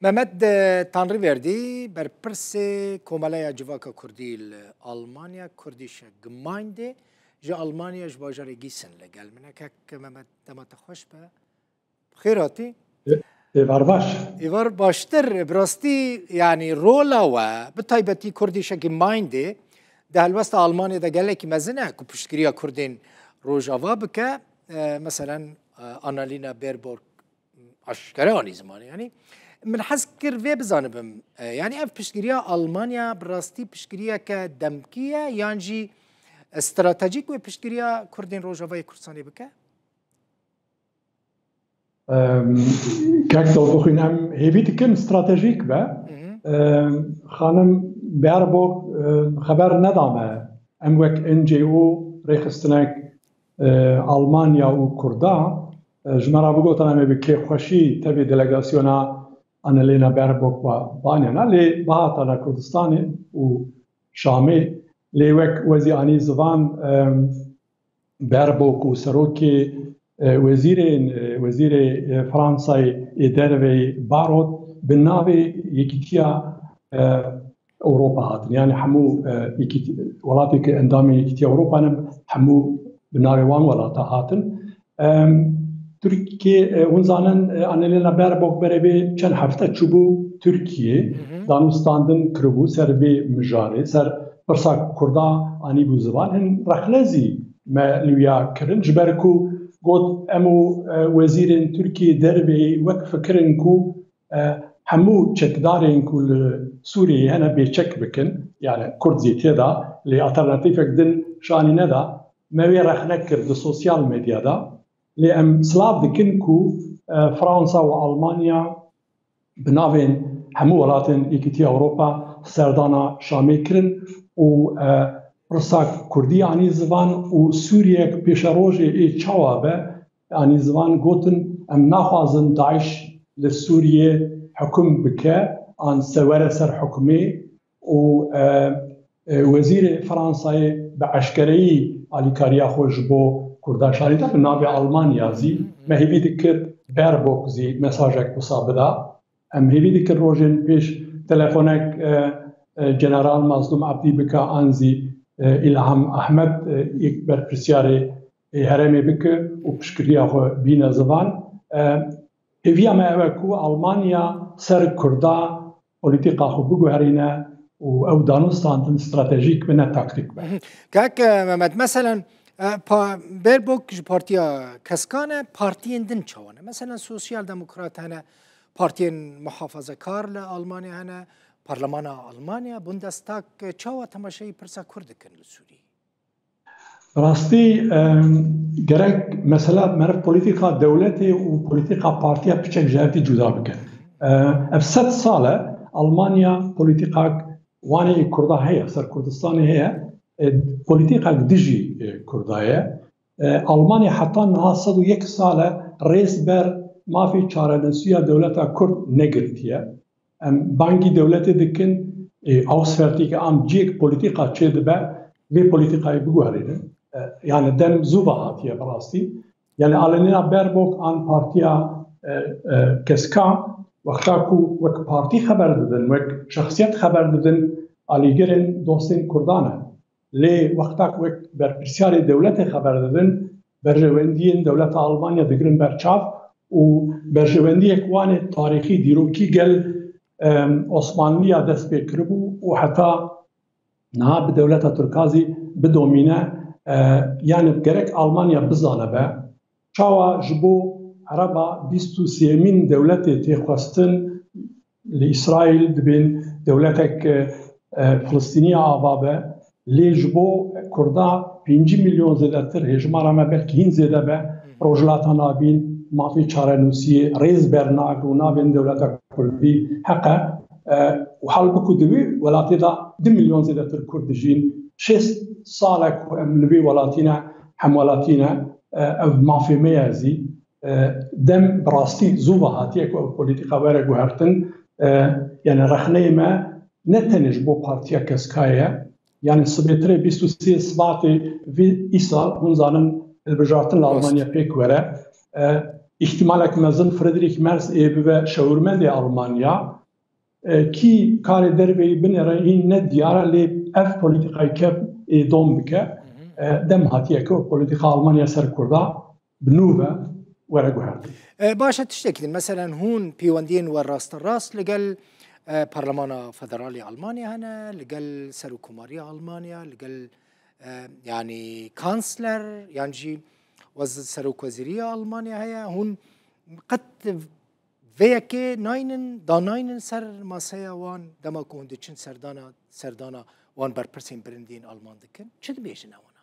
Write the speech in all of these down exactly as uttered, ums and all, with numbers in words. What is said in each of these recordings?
Mehmet Tanrıverdi, berpirsê Komeleya Civaka Kurdî li Almanya, Kurdische Gemeinde, ji Almanya, ji bajarê Gießen li gel min e. Kek Mehmet, dema te xweş be. Xêr hatî. Ê-, êvar baş. Êvar baştir, bi rastî, yanî rola we, bi taybetî Kurdische Gemeinde, di helwesta Almanya de gelekî mezin e ku piştgiriya Kurdên Rojava bike. E, meselen, e, Annalena Baerbock aşkere anî ziman. Yanî min hez kir vê bizanibim. E, yanî ev piştgiriya Almanya bi rastî piştgiriyeke demkî ye yan jî stratejîk wê piştgiriya Kurdên Rojavayê Kurdistanê bike? Em, Kek Dalbixwîn, em hêvî dikin stratejîk be. Hı hı. Em, xanim Baerbock, em, xeber neda me. Em wek N G O rêxistinek, e, Almanya û Kurda, e, ji me re bigotin em ê bi kêfxweşî tevî delegasyona Annalena Baerbock ve banêne. Lê bihatane Kurdistanê û Şamê, lê wek wezî anî zivan, em, Baerbock û serokê, e, wezîrên, e, wezîrê, e, Fransayê ê derveyî Barrot bi navê Yekîtiya, e, Ewropa hatin. Yanî hemû, e, yekîti-, welatê ku endamê Yekîtiya Ewropa ne, hemû bi navê wan welata hatin. Em, Tirkiye, e, hûn zanin, e, Annalena Baerbock berê vê çend hefte çûbû Tirkiye, Hı hı. danûstandin kiribû ser vê mijarê, ser pirsa Kurda anîbû zivan. Hin rexne zî me li wîya kirin, ji ber ku got em û, e, wezîrên Tirkiye derveyî wek fikirin ku, e, hemû çekdarên ku li Sûriyeyê hene bêçek bikin, yani Kurd zî tê de, lê alternatîfek din şanî neda, me wê rexne kir di sosyal medyada. Lê em silav dikin ku, e, Fransa û Almanya bi navên hemû welatên Yekîtiya Ewropa serdana Şamê kirin û, e, pirsa Kurdî anî zivan û Sûriyeyek pêşerojê ê çawa be anî zivan, gotin, em naxwazin DAIŞ li Sûriyê hukm bike an se were ser hukmê û, e, e, wezîrê Fransayê bi eşkereyî alîkariya xwe ji bo Kurda şanî da, bi navê Almanya zî. Hı hı. Me hêvî dikir Baerbock zî mesajek wisa bida. Em hêvî dikir rojên pêş telefonek, e, e, General Mazlûm Ebdî bike an zî, e, Îlham Ehmed, e, yek berpirsiyarê, e, herêmê bike û piştgiriya xwe bîne zivan. E, Hêviya me ew e ku Almanya ser Kurda polîtîka xwe biguherîne û ew danûstandin stratejîk be, ne taktîk be. Kak, e, Mehmet, meselen, e, pa-, Baerbock ji partiya Keskan e, partiyên din çawa ne? Meselen, Sosyal Demokrat hene, partiyên muhafazekar li Almanya hene, parlemana Almanya, Bundestag, e, çawa temaşeyî pirsa Kurd dikin li Sûriyê? Rastî, em, gerek mesela meriv polîtîka dewletê û polîtîka partiya piçek ji hev dî cuda bike. E, ev sed sal e Almanya polîtîkak wanê ê Kurda heye, ser Kurdistanê heye, e, polîtîkak dijî, e, Kurda ye. E, Almanya heta niha sed û yek sal e rêz ber mafê çarenûsiya dewleta Kurd negirtiye. Em bangî dewletê dikin, ê, Auswärtige Amt cihek polîtîka çêdibe, vê polîtîkayê biguherînin. E, yani dem zû ve hatiye bi rastî. Yani Annalena Baerbock an partiya, e, e, Keskan, wexta ku wek partî xeber didin, wek şexsiyet xeber didin, alîgirên dostên Kurdan e. Lê wexta ku wek berpirsiyarê dewletê xeber didin, berjewendiyên dewleta Almanya digirin ber çav û berjewendiyek wan ê tarîxî, dîrokî gel, em, Osmanliya dest pê kiribû û heta niha bi dewleta Tirka zî bidomîne, e, yani gerek Almanya bizane be, çawa ji bo ereba bîst û sêyemîn dewletê tê xwestin, li Îsraîl dibên dewletek, e, e, Filistînî ava be, lê ji bo Kurda pêncî milyon zêdetir, hêjmara me belkî hîn zêde be, Rojhilata Navîn, mafê çarenûsiyê, rêz bernagrin û navên dewleta Kurdî heq e. E, û halbûkî di wî welatê de du milyon zêdetir Kurd dijîn. Şêst sal e ku em li vê welatî ne, hemwelatî ne, e, ev mafê me ye zî. E, dem bi rastî zû ve hatiye ku ev polîtîka were guhertin. E, yani rexneyê me ne tenê ji bo Partiya Keskayê ye. Yani sibêtirê bîst û sê Sibatê vî îsal, hûn zanin, hilbijartin li Rast. Almanya pêk were. E, îhtimalek mezin Friedrich Merz ê bibe şewirmendê Almanya. E, kî karê derveyî binêre, hîn ne diyar e, lê ev polîtîkayê kev ê dom bike. E, dem hatiye ku polîtîka Almanya ser Kurda bi nû ve were guhertin. E, baş e, tiştekî din. Meselen, hûn pêwendiyên we rasterast li gel, e, Parlemana Federal ya Almanya hene, li gel Serokkomariya Almanya, li gel, e, yanî Kansler, yan jî wez-, Serokwezîriya Almanya heye. Hûn qet vê yekê naynin, danaynin ser masaya wan, dema ku hûn diçin serdana, serdana wan berpirsên bilind yên Alman dikin? Çi dibêjin ewana?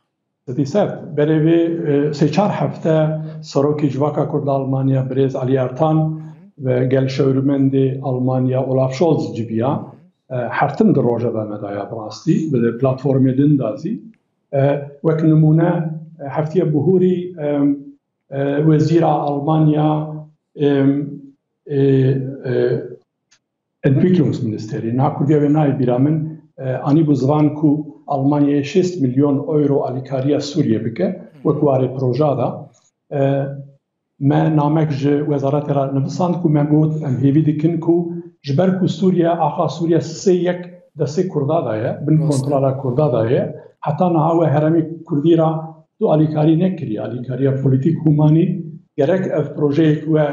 Sedî sed. Berê vê, e, sê çar hefte Serokê Civaka Kurd li Almanya, birêz Alî Ertan, ve gel şewrmendê Almanya Olaf Scholz civiya. E, her tim di rojeva me de ya, bi rastî, bi platformê din de zî. E, wek nimûne, e, heftiye bihûrî, e, e, wezîra Almanya, e, e, e, Entwicklungsministerî, niha kurdiya wê nayê bîra min, e, anîbû zivan ku Almanyayê şêst milyon euro alîkariya Sûriyê bike, wek warê proja de. E, me namek ji wezaretê re nivisand ku me got, em hêvî dikin ku ji ber ku Sûriye, axa Sûriye sisê yek destê Kurda de ye, bin Rast e. kontrola Kurda de ye, heta niha we herêmê Kurdî re tu alîkarî nekiriye, alîkariya polîtîk hûn manî, gerek ev projeyê ku we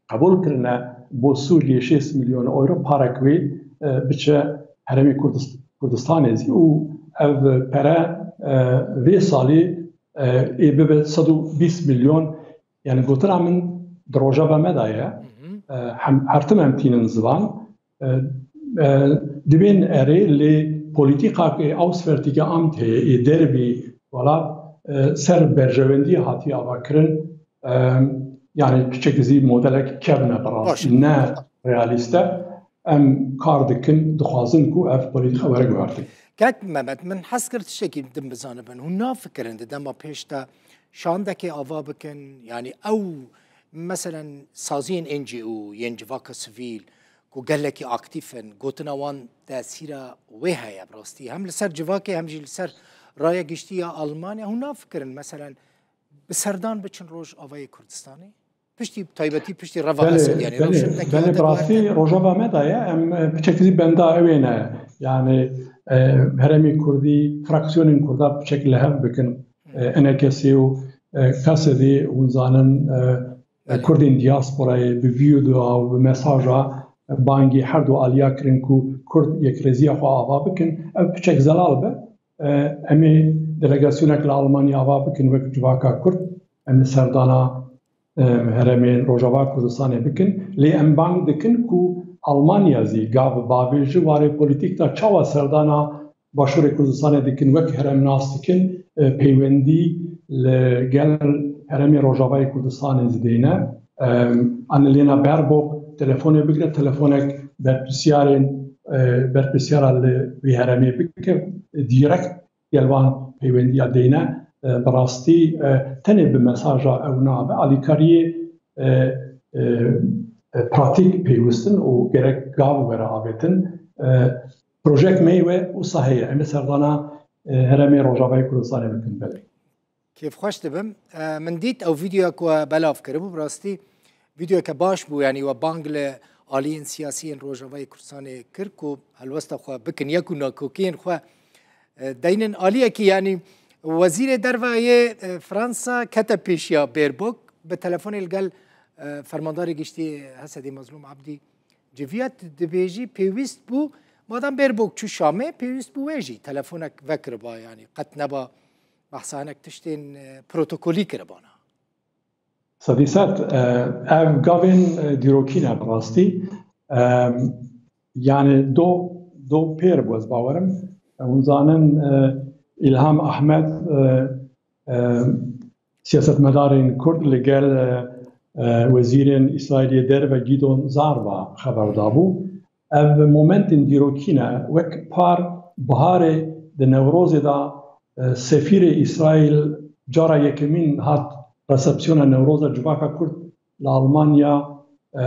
qebûl kirine bo Sûriyê şêst milyon euro parek wê, e, biçe herêmê Kurdist-, Kurdistanê zî û ev pere, e, vê salî, e, ê bibe sed û bîst milyon. Yani gotina min di rojeva me de ye. Hı hı. E, hem, her tim em tînin zivan. E, e, dibên erê lê polîtîkakê Auswärtige Amt heye, ê dervî welat, e, ser berjewendiyê hatiye avakirin. E, yani piçek zî modelek kevn e, bi rastî Baş. ne realîst e. Em kar dikin, dixwazin ku ev polîtîka were guhertin. Kek Mehmet, min hez kir tiştekî din bizanibin. Hûn nafikirin di dema pêş de şandekê ava bikin? Yani ew, meselen, saziyên N G O, yên civaka sivîl, ku gelekî aktîf in, gotina wan tesîra wê heye bi rastî. Hem li ser civakê, hem jî li ser raya giştî ya Almanya. Hûn nafikirin, meselen, bi serdan biçin Rojavayê Kurdistanê? Piştî, taybetî piştî reva Belê, Esed, yani belê, rewşin nekî belê, hate bi rastî guhertin. Rojava me de ye, em, e, piçekî zî benda ewê ne. Yani, e, herêmê Kurdî, fraksiyonên Kurda piçek li hev bikin. E, Hı. E N K S û, e, K S D, hûn zanin, e, Belê. Kurdên diasporayê bi vîdeo û bi mesaja bangî her du aliya kirin ku Kurd yekrêziya xwe ava bikin. Ev piçek zelal be. E, em ê delegasyonek li Almanya ava bikin wek civaka Kurd. Em ê serdana, e, herêmên Rojava Kurdistanê bikin. Lê em bang dikin ku Almanya zî gav bavê ji warê polîtîk de çawa serdana Başûrê Kurdistanê dikin, wek herêm nas dikin, e, peywendî li gel herêmê Rojavayê Kurdistanê zî dêne. E, Annalena Baerbock telefonê bigre, telefonek berpirsyarên, e, berpirsyara li vî herêmê bike, direkt gel wan peywendiya dêne, e, bi rastî, e, tenê bi mesaja ew nabe. Alîkariyê, e, e, e, pratîk pêwist in û gerek gav were avêtin. E, projek me wê wisa heye. Em ê serdana, e, herêmê Rojavayê Kurdistanê bikin, belê. Kêfxweş dibim. E, min dît ew vîdeoya ku we belav kiribû, bi rastî vîdeoyeke baş bû, yanî we bang li aliyên siyasî yên Rojavayê Kurdistanê kir ku helwesta xwe bikin, yek û nakokiyên xwe, e, deynin aliyekî, yanî Wezîrê Derve yê, e, Fransa kete pêşiya Baerbock, bi telefonê li gel, e, Fermandarê Giştî Hesedê Mezlûm Ebdî civiya, dibêjî pêwîst bû, madem Baerbock çû Şamê, pêwîst bû wê jî telefonek vekiriba, yanî qet neba behsa hinek tiştên, e, protokolî kiribana. Sedî sed, e, ev gavên, e, dîrokî ne bi rastî. E, yani do, do pêr bû, ez bawerim. Hûn zanin, e, Îlham Ahmed, e, e, siyasetmedarên Kurd li gel, e, e, wezîrên Îsraîlê derve Gîdon Sar ve xeber dabû. Ev momentên dîrokî ne, wek par biharê di Newrozê de, e, sefîrê Îsraîl cara yekemîn hat resepsiyona Newroza civaka Kurd li Almanya, e,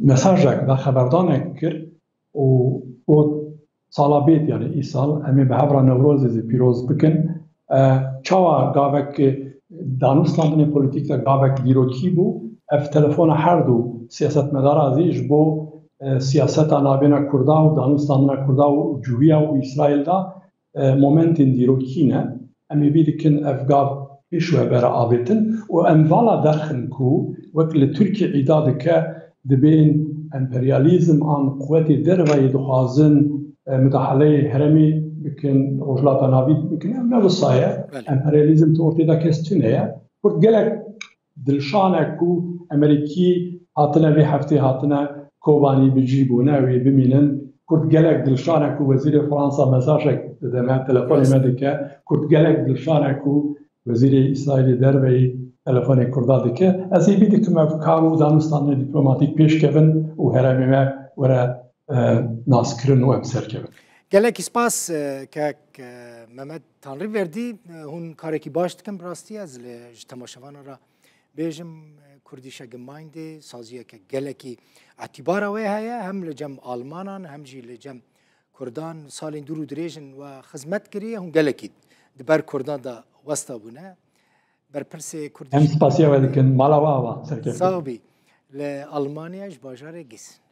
mesajek da, xeberdanek kir û got, sala bêt, yani îsal, em ê bi hev re Newrozê zî pîroz bikin. E, çawa gavek, e, danûstandinê polîtîk de gavek dîrokî bû. Ev telefona her du siyasetmedara zî ji bo e, siyaseta navêna Kurda û danûstandina Kurda û Cûhiya û Îsraîl de e, momentên dîrokî ne. Em ê bî dikin ev gav pêş we bere avêtin û em vala derxin ku wek li Tirkiyê îda dike dibên emperyalîzm an quwetê derveyî dixwazin e, mudahaleyê herêmê bikin, Rojhilata Navîn bikin. Ev ne wisa ye. Belê. Emperyalîzm tu ortê de kes tune ye. Kurd gelek dilşan e ku Emerîkî hatine vê heftê hatine Kobanî bi cî bûne, wê bimînin. Kurd gelek dilşan e ku Wezîrê Fransa mesajek dide me, telefonê me dike. Kurd gelek dilşan e ku Wezîrê Îsraîlê Derveyî telefonê Kurda dike. Ez ê bî dikim ev kar û danûstandinê dîplomatîk pêş kevin û herêmê me were e, naskirin û em serkevin. Gelekî spas, e, kek, e, Mehmet Tanrıverdi, e, hûn karekî baş dikin, bi rastî ez li, ji temaşevanan re bêjim, e, Kurdische Gemeinde, saziyeke gelekî etîbara wê heye, hem li cem Almanan, hem jî li cem Kurdan salên dûr û dirêj in we xizmet kiriye, hûn gelekî di ber Kurdan de westa bûne. Berpirsê Kurdische Em spasiya we dikin, mala we ava, serkevin. Sağ bî. Li Almanya ji bajarê Gîs.